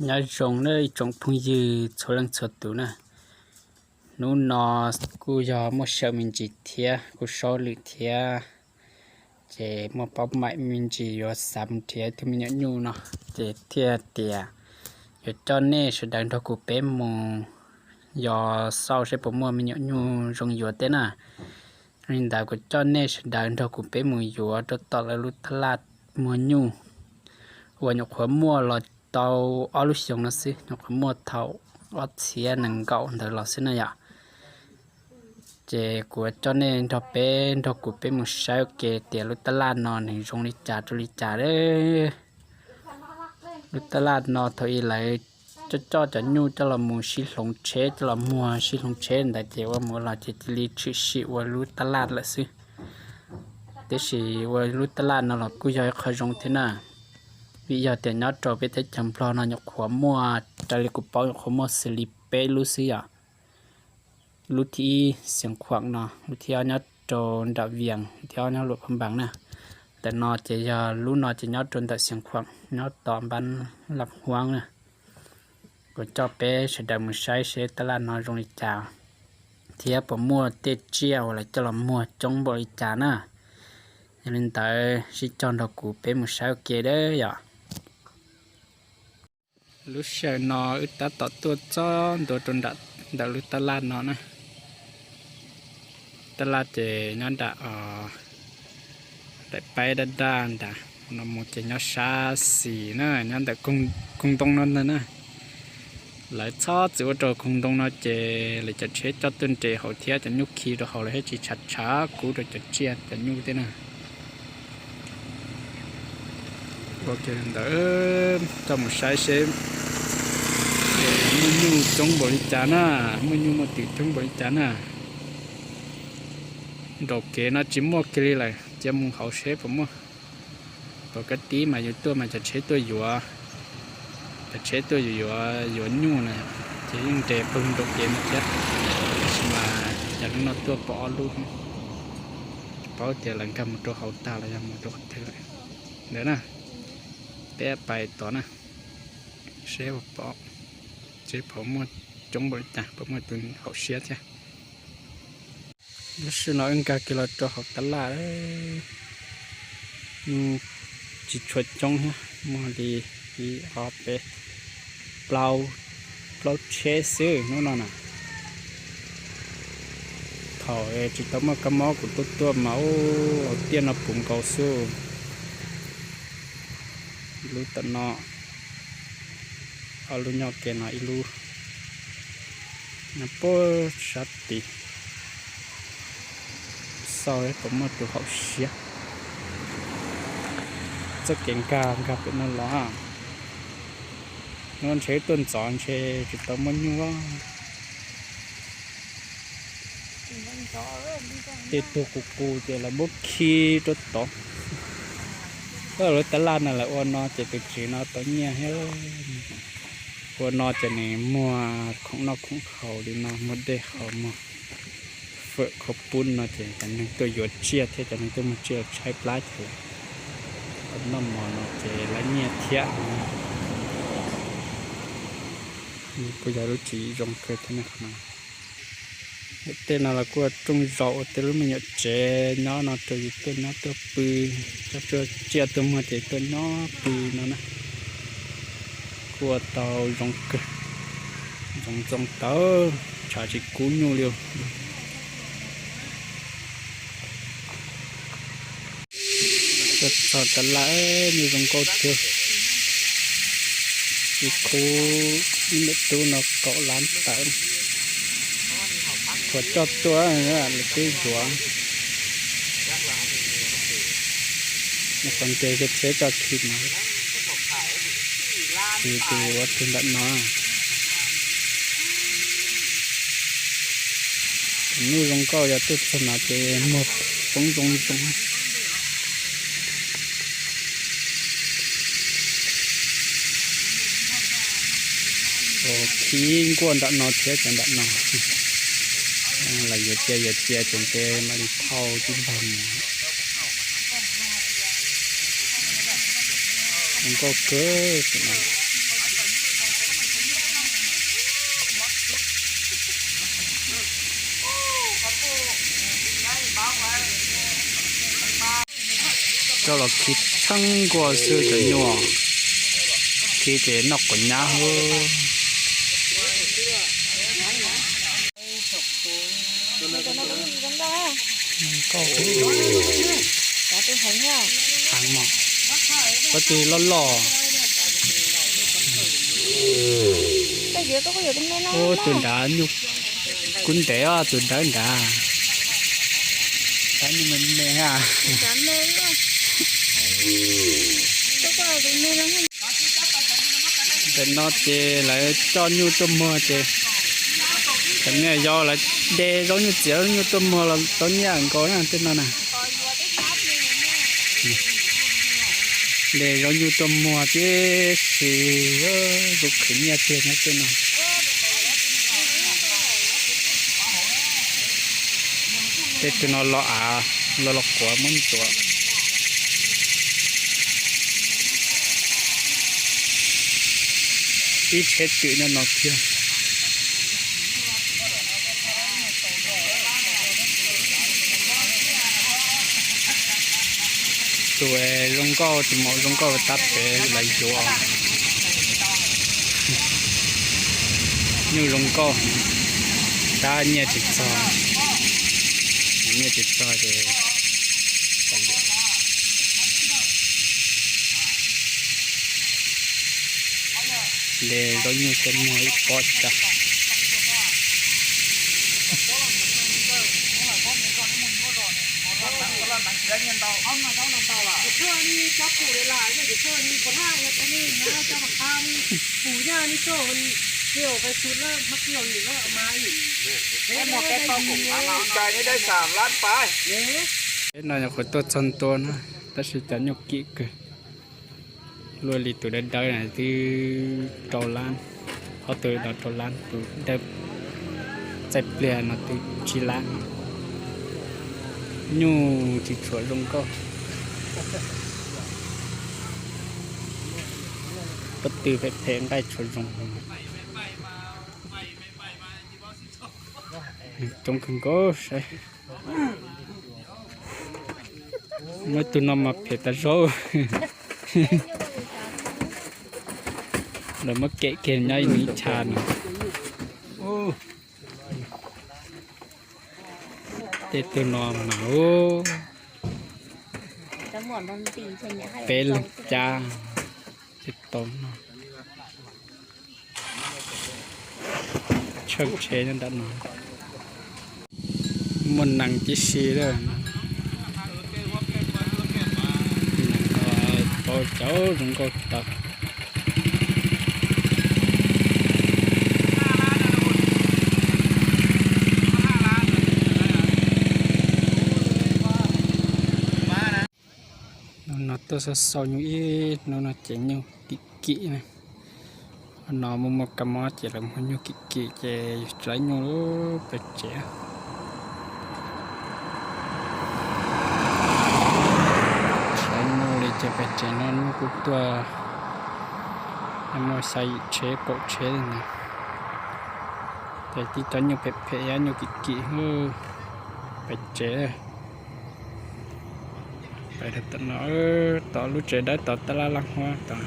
Nyob zoo nawb ib tsoom phooj ywg txhua leej txhua tus na. Hnub no kuj yog muaj sij hawm me ntsis thiab kuj saib lwm thiab, ces muaj paub maim me ntsis yuav xav mus nrhiav ib tug me nyuam nyuj no, ces thiaj tias yuav coj nej sawv daws nrog kuv peb mus yos xauj seb puas muaj me nyuam nyuj zoo yuav thiab na. Li ntawd kuv coj nej sawv daws nrog kuv peb mus yuav rau tom lawv lub tab laj muag nyuj uas nyuam qhuav muaj los tau ob lub xyoos no xwb, nyuam qhuav muaj thaum ob txhiab nees nkaum ntawd los xwb na yom. Ces kuv coj nej nrog peb, nrog kuv peb mus saib ua ke tias lub tab laj no nws zoo li cas rau li cas. Lub tab laj no thaum ub lawv coj coj cov nyuj coj los mus sib hloov tsheb coj los muag sib hloov tsheb ntawd ces ua mus ua los ces cia li tshwm sim ua lub tab laj lawm xwb. Tiam sis ua lub tab laj no los kuj yog ib qho zoo thiab na, vim yog tias nyob rau peb teb chaws Nplog no nyuam qhuav muaj, raws li kuv paub nyuam qhuav muaj xws li peb lub xwb yom. Lub thib ib Xiav Khuam no, lub thib ob nyob rau nram Vias, lub thib ob nyob Luam Phab Npaas na. Ntawm no ces yog lub no ces nyob rau ntawm Xiav Khuam nyob tom npab Lam Huab na. Kuv coj peb sawv daws mus saib seb tab laj no zoo li cas thiab puas muaj tej tsiaj uas lawv coj los muag coob npaum li cas na. Yog li ntawd sib cog nrog kuv peb mus saib ua ke dab yom. Lub sij hawm no wb tab tom tuaj txog ntua rau ntawm lub tab laj no na. Tab laj ces nyob nram, daim paib daj daj nram no mus ces nyob sab xis na, nyob ntawm koog ntoo no ntag na. Lawv txhob txwm ua rau koog ntoo no ces lawv cov tsheb coj tuaj nres hauv thiab cov nyuj khi rau hauv lawv thiaj tsis tshav tshav kub rau cov tsiaj cov nyuj thiab na. Ua ke ntawd coj mus saib seb muaj nyuj coob npaum li cas na, muaj nyuj muaj twm coob npaum li cas na. Nraum kev no tsis muaj kiag li lawm, cia mus hauv seb puas muaj. Pom kab tib mas yus tuaj mas cov tsheb tuaj yuav, cov tsheb tuaj yuav yuav nyuj na, ces yeej nres pawg nraum kev no thiab. Tab sis mas cas hnub no tuaj pom ob lub, tsis paub tias lawv nkag mus rau hauv tag los yog mus rau qhov twg lawm. Ntawd na, peb pais tod na, seb puas pom, seb puas muaj coob npaum li cas, puas muaj tus haum siab thiab. Lub sij hawm no wb nkag kiag los rau hauv tab laj, tsis tshua coob thiab, muaj li ib ob peb plaub, plaub tsheb xwb hnub no na. Thaum tsis tau muaj kab mob kuv tuaj tuaj mas ub, hauv tiaj no puv nkaus xwb. Lub tom no, ob lub nyob ke no ib lub, nyob puag sab tid. Xauj puas muaj tus haum siab. Txoj kev nkag nkag pem no los, hnub ntshe tuaj ntxov ntshe tsis tau muaj nyuj. Tej tug qus qus ces lawv muab khi rau tod. Lawv tab laj no lawv ua no ces tus tswv no tau nyiaj thiab. Ua no ces nws muag khoom noj khoom haus li no, muag dej haus, muag fawm khaub poob no ces cov neeg tuaj yuav tsiaj thiab cov neeg tuaj muag tsiaj los tshaib plab ces lawv noj mov no ces lawv nyiaj thiab. Kuj yog lub tsev zoo kawg thiab ne qhov no. Tej no los kuj rooj zaum ua tej lub me nyuam tsev nyob no rau yus tuaj nyob tuaj pw, cov tsiaj tuaj muag ces tuaj nyob pw no na. Kuj ua tau zoo kawg, ntxoov ntxoo tawv, tshav tsis kub nyuj li. Tuaj txog tab laj, nyuj zoo nkauj tiag. Ib khub ib mev tub no kaum lab tawm. Thaum coj tuaj lawv twb yuav, qhov nce kiag tsheb coj khi no, tsis tus ua tus ntawm no. Tus nyuj zoo nkauj yog tuaj txog no ces muag poob zoo zoo. Khi nkuaj nram no thiab cov nram no, los yuav cia yuav cia ces nte mam li thauj tib npag mus. Zoo nkauj kawg tus no. Rau los khi txheeb nkuaj xwb cov nyuj, khi ces noj quav nyab hwb. Heev mog, koj tig loj loj. Ub, tus nrad nyuj kub ntev os, tus dawb nrad. Tab nyuj me me a. Ntawm no ces lawv coj nyuj tuaj muag ces, tam niaj yau lawv de zaub nyuj txiav zaub nyuj tuaj muag los tau nyiaj nkaus na tej no na. De zaub nyuj tuaj muag tib si, zoo khwv nyiaj tiag nyob tej no. Tej tus no los av, los los quav muab ntxuav. Ib tsheb twm nyob no kiag. Tus zoo nkauj, tus maum zoo nkauj tab pem lawv yuav. Nyuj zoo nkauj, tab nyiaj tsis txog, nyiaj tsis txog ces de zaub nyuj tuaj muag ib pob tsag. Peb no nyuam qhuav tuaj txog ntua na, tab sis cov nyuj kim kawg. Luaj li tus dawb dawb na twb rau lab, ob tug no rau lab, tus dawb txaij pliag no twb tsib lab. Nyuj tsis tshuav zoo nkauj. Pob tw phem phem nqaij tshuav zoo. Coob kawg nkaus saib. Muaj ib tug no mas phem tas zaub. Lawv muab kem kiag nyob ib nws ib chav no. Tej tug no mas ub, peb leeg cab tsis tau no. Tsheej tsheb nyob nram no. Muaj nees tib si lawm. Nees no tau cov zoo nkauj tag. Hnub no tuaj xauj xauj nyuj ib hnub no ces nyuj kim kim na. Hnub no muaj muaj kab mob ces lawv muag nyuj kim kim ces yus tsis laib nyuj lub pem tsev. Tsis laib nyuj li ces pem tsev no nyuj kuj tuaj muaj xya yim tsheb kaum tsheb li ntawd. Ces tib cov nyuj phem phem, nyuj kim kim pem tsev. Pem tom no, tom lub tsev dawb tom tab laj laj huab tom.